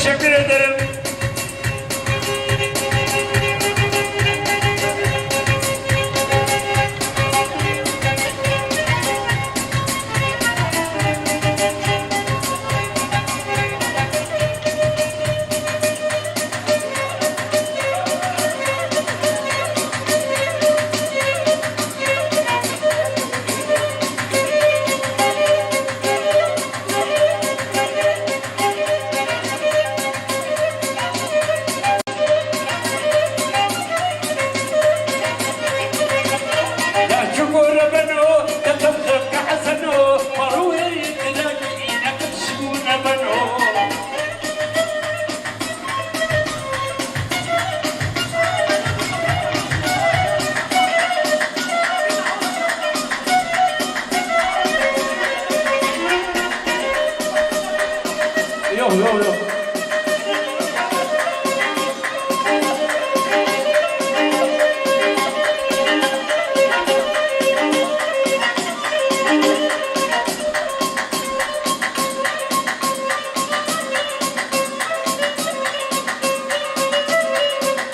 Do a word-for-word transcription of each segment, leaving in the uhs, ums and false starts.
Teşekkür ederim. Yok, yok, yok.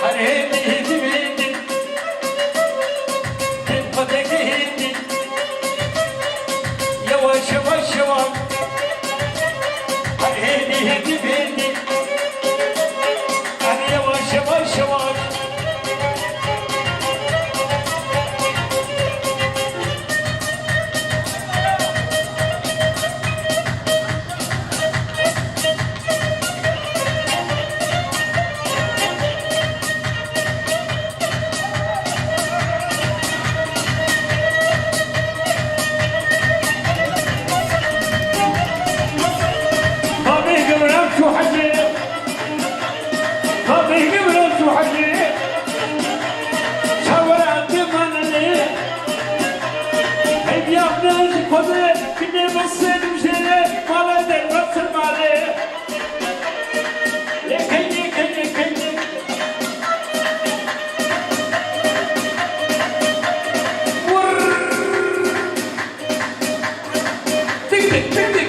Her hêdî hêdî bêdî, tim xwedekî hêdî, yewaş yewaş yewaş. Her hêdî hêdî bêdî, her yewaş yewaş yewaş. Babê Gewran çû hecê. Babê Gewran çû hecê. Çawera dê manenê. Heydiya bine ji Xwedê, bine bo sê dimjê, mala derve ser malê. Lê key lê, key lê, key lê. Wurr. Tik tik tik tik.